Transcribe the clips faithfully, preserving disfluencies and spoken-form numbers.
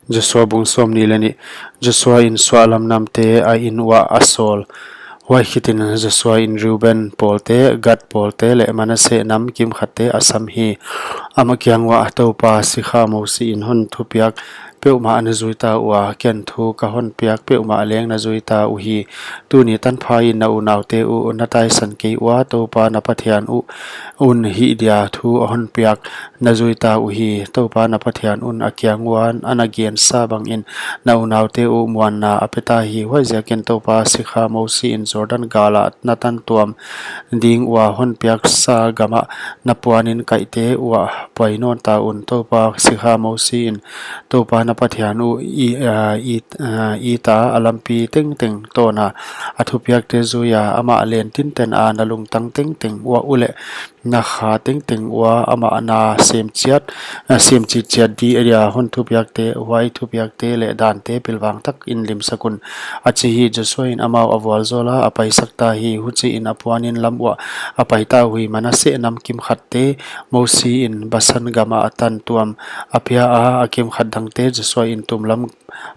Joshua bung sawmnih leh nih. Joshua in suahlam namte a in uah a sawl. Huai khitin Joshua in Reuben pawlte, Gad pawlte leh Manasseh nam kimkhatte a sam hi. Amah kiang uah, Toupa sikha Mosi in hon thupiak peuhmah na zui ta ua, ken thu ka hon piak peuhmah leng na zui ta uhi. Tuni tanpha in na unaute uh na taisan kei ua, Toupa na Pathian uh un hih dia thu a hon piak na zui ta uhi. Toupa na Pathian un a kiang uah ana gensa bangin na unaute uh muanna a pe ta hi. Huaiziakin Toupa sikha Mosi in Jordan gal ah na tantuam ding ua hon piaksa gamah na puanin kaihte uah pai nawn ta un. Toupa sikha Mosi in Toupa na Pathian uh i, a, i, a, i ta a lampi tengteng tawna a thupiakte zuia, amah len tinten a na lungtang tengteng uah uleh na kha tengteng ua amah na sem chiat, a, sem chitchiat di a dia hon thupiakte, huai thupiakte leh dante pilvang takin limsak un, a chi hi. Joshua in amau a vualzawla a paisak ta hi. Huchiin a puanin lam uah a pai ta uhi. Manasseh nam kimkhatte Mosi in Basan gama a tantuam a pia a, a kimkhat dangte Joshua in tumlam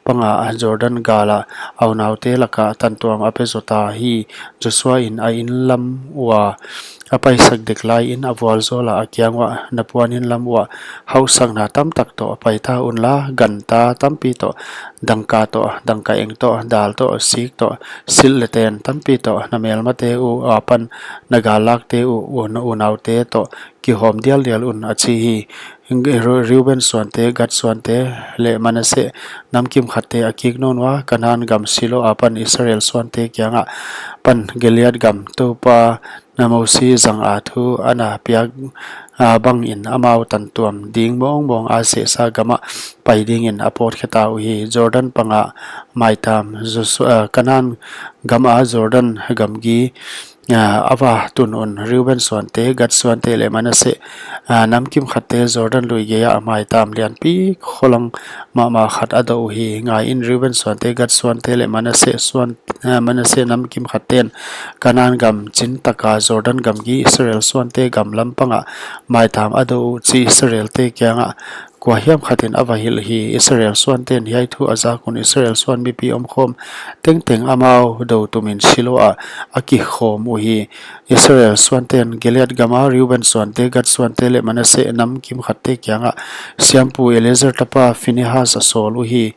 panga Jordan gala a unaute laka tantuam a pe zaw ta hi. Joshua in a in lam ua a paisak dek laiin a vualzawla a kiang uah, na puanin lam uah hauhsakna tamtak toh pai ta unla, ganta tampi toh, dangka toh, dangka eng toh, dal toh, sik toh, silh leh ten tampi toh, na melmate uh apan na gallakte uh, un, unaute toh kihawm dialdial un, a chi hi. Ru-, Reuben suante, Gad suante leh Manasseh nam kimkhatte a kik nawn ua, Kanan gam Shiloh apan Israel suante kianga pan Gilead gam Toupa na Mosi zanga thu ana piak, a, bangin amau tantuam ding mawngmawng a sehsa gamah pai dingin a pawtkhe ta uhi. Jordan panga maitam Joshua, a, Kanan gama Jordan gamgi, a, a va tun un. Reuben suante, Gad suante leh Manasseh, a, nam kimkhatte Jordan lui geia a maitam lianpi kholang mahmah khat a doh uhi. Ngaiin, Reuben suante, Gad suante leh Manasseh suan, a, Manasseh nam kimkhatten Kanan gam chin taka Jordan gamgi Israel suante gam lam panga maitam a doh uh chih Israelte kianga kua hiam khatin a va hilh hi. Israel suanten hiai thu a zak un Israel suan mipi omkhawm tengteng amau dou tumin Shiloh ah a kikhawm uhi. Israel suanten Gilead gama Reuben suante, Gad suante leh Manasseh nam kimkhatte kianga siampu Eleazar tapa Phinehas a sawl uhi.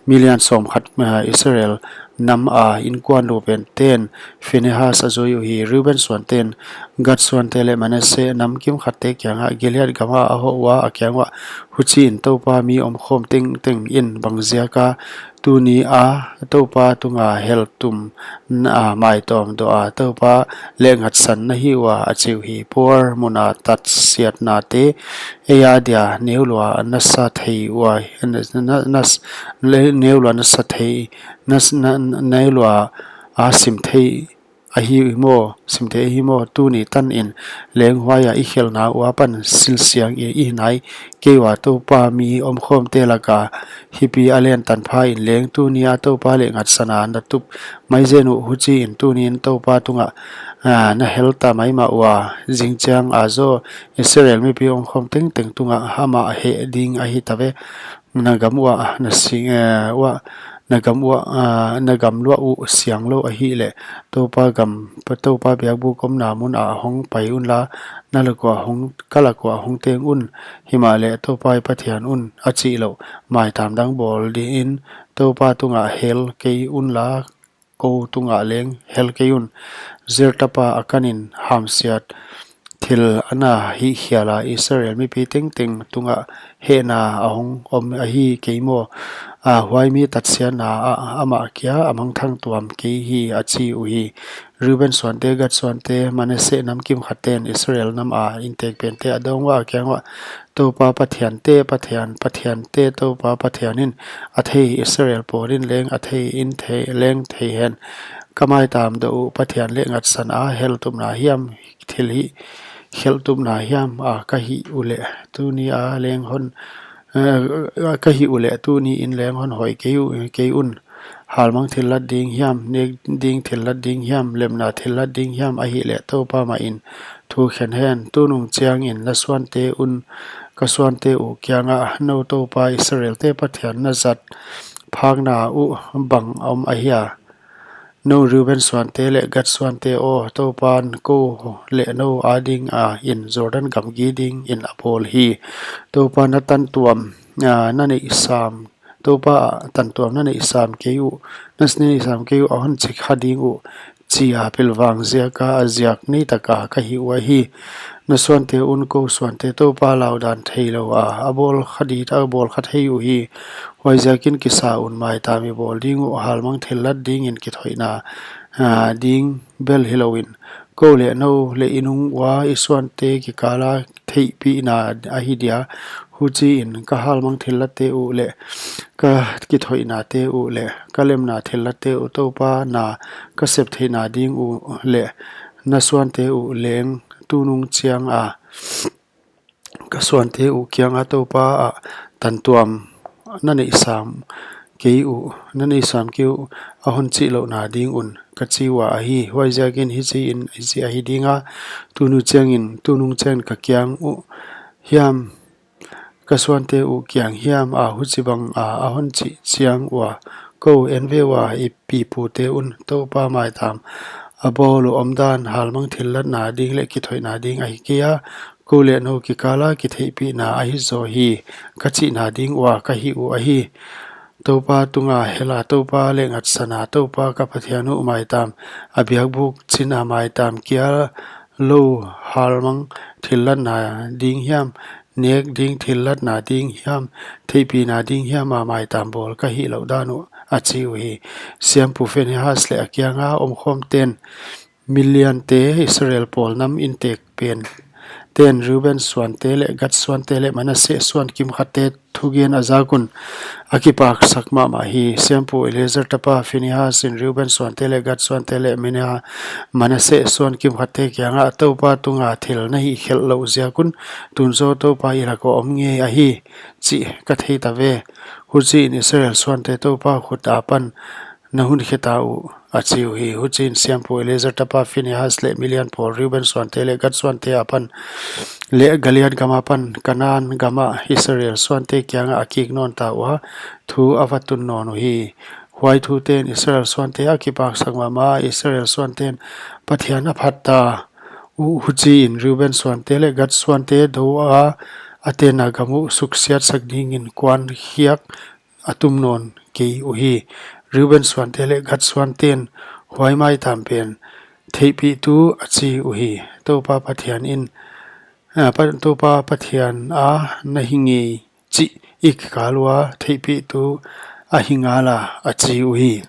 Mi lian sawmkhat, a, Israel nam a inkuan lupenten Phinehas a zui uhi. Reuben suanten, Gad suante leh Manasseh nam kimkhatte kianga Gilead gama a hoh ua, a kiang uah, huchiin Toupa mi omkhawm tengteng in bangziaka tuni a Toupa tunga heltum na maitawm doh a, Toupa leh ngatsan na hi ua, a chi uhi. Peor muna tatsiatnate ei adia neulua na sa thei ua, na, na, na, neulua na sa thei, na, na, neulua a sim thei ahi maw, sim thei ahi maw, tuni tanin leng huaia i khelhna ua pan silsiang i, i hi nai kei ua, Toupa mi omkhawmte laka hipi a len tanpha in leng tuni a Toupa leh ngatsana na tup mai zen uh, huchiin tuniin Toupa tunga, a, na hel ta maimah ua, zingchiang a zaw Israel mipi omkhawm tengteng tunga amah heh ding ahi ta ve. Na gam uah, na sing, eh, uah, na gam uah, ah, na gam luah uh siang lou ahihleh, Toupa gam, Toupa biakbuk omna mun ah hong pai unla, na lak uah hong, ka lak uah hong teng un, himahleh Toupa i Pathian un a chih louh, maitam dang bawl dingin Toupa tungah hel kei unla, kou tungah leng hel kei un. Zer tapa Akanin hamsiat thil ana hihkhiala Israel mipi tengteng tungah hehna a hong om ahi kei maw? A, huai mi tatsiatna ah amah kia a mangthang tuam kei hi, a chi uhi. Reuben suante, Gad suante, Manasseh nam kimkhatten Israel nam a intekpente a dawng ua, a kiang uah, Toupa Pathiante Pathian, Pathiante Toupa Pathian in a thei, Israel pawlin leng a thei in thei, leng thei hen. Ka maitam doh uh Pathian leh ngatsana heltupna hiam thil hih, khelhtupna hiam a ka hih uleh tuni a leng hon, eh, ka hih uleh tuniin leng hon hoih kei u, kei un. Halmang thillat ding hiam, nek ding thillat ding hiam, lemna thillat ding hiam ahihleh Toupa mahin thu khen hen. Tunung chiangin na suante un ka suante uh kiangah, Nou Toupa Israelte Pathian na zat phakna uh bang om ahia? Nou Reuben suante leh Gad suante aw, Toupan kou leh nou adinga in Jordan gamgi dingin a bawl hi. Toupa na tantuam, ah, na neih sam, Toupa ah tantuam na neih sam kei uh, na neih sam kei uh a hon chi kha ding uh, chia pilvang ziaka a ziak nei taka ka hih uh ahi. Na suante un kou suante Toupa laudan theilou a, a bawl kha di, a bawl kha thei uhi. Huaiziakin kisa un, maitam i bawl ding uh, halmang thillat dingin kithoihna, ah, ding bel hilouin, kou leh nou leh i nung ua i suante kikala theihpihna ahi dia. Huchiin ka halmang thillatte uh leh ka kithoihnate uh leh ka lemna thillatte uh, Toupa na ka sep theihna ding uh leh na suante uh leng tunung chianga ka suante uh kianga Toupa ah tantuam na neih sam kei uh, na neih sam kei uh a hon chih louhna ding un ka chi ua ahi. Huaiziakin hichiin, hichi ahi dinga, tunu chiangin, tunung chiangin ka kiang uh hiam, ka suante uh kiang hiam a huchibanga a hon chih chiang ua, Kou en ve ua, i pipute un Toupa maitam a bawl uh omdan halmang thillatna ding leh kithoihna ding ahi kei a, kou leh nou kikala kitheihpihna ahi zaw hi, ka chihna ding ua ka hih uh ahi. Toupa tunga hela, Toupa leh ngatsana, Toupa ka Pathian uh maitam a biakbuk china maitam kia lou halmang thillatna ding hiam, nek ding thillatna ding hiam, theihpihna ding hiama maitam bawl ka hih louh dan uh, a chi uhi. Siampu Phinehas leh a kianga omkhawmten, miliante, Israel pawl nam intek pen ten, Reuben suante leh Gad suante leh Manasseh suan kimkhatte thugen a zak un, a kipaksak mahmah hi. Siampu Eleazar tapa Phinehas in Reuben suante leh Gad suante leh Mena-, Manasseh suan kimkhatte kiangah, Toupa tunga thil na hihkhelh louh ziak un, tun zaw Toupa i lak uah om ngei ahi chih ka thei ta ve. Huchiin Israel suante Toupa khut apan na hun khe ta uh, a chi uhi. Huchiin siampu Eleazar tapa Phinehas leh milian pawl Reuben suante leh Gad suante apan leh Galiad gam apan, Kanan gamah Israel suante kiangah a kik nawn ta ua, thu a va tun nawn uhi. Huai thuten Israel suante a kipaksak mahmah, Israel suanten Pathian a phat ta uh. Huchiin Reuben suante leh Gad suante dou a, a tenna gam uh suksiatsak dingin kuan khiak a tum nawn kei uhi. Reuben suante leh Gad suanten huai maitam pen theihpihtu a chi uhi. Toupa Pathian in, ah, Pa-, Toupa Pathian a na hi ngei chih i kikal ua theihpihtu ahi ngala, a chi uhi.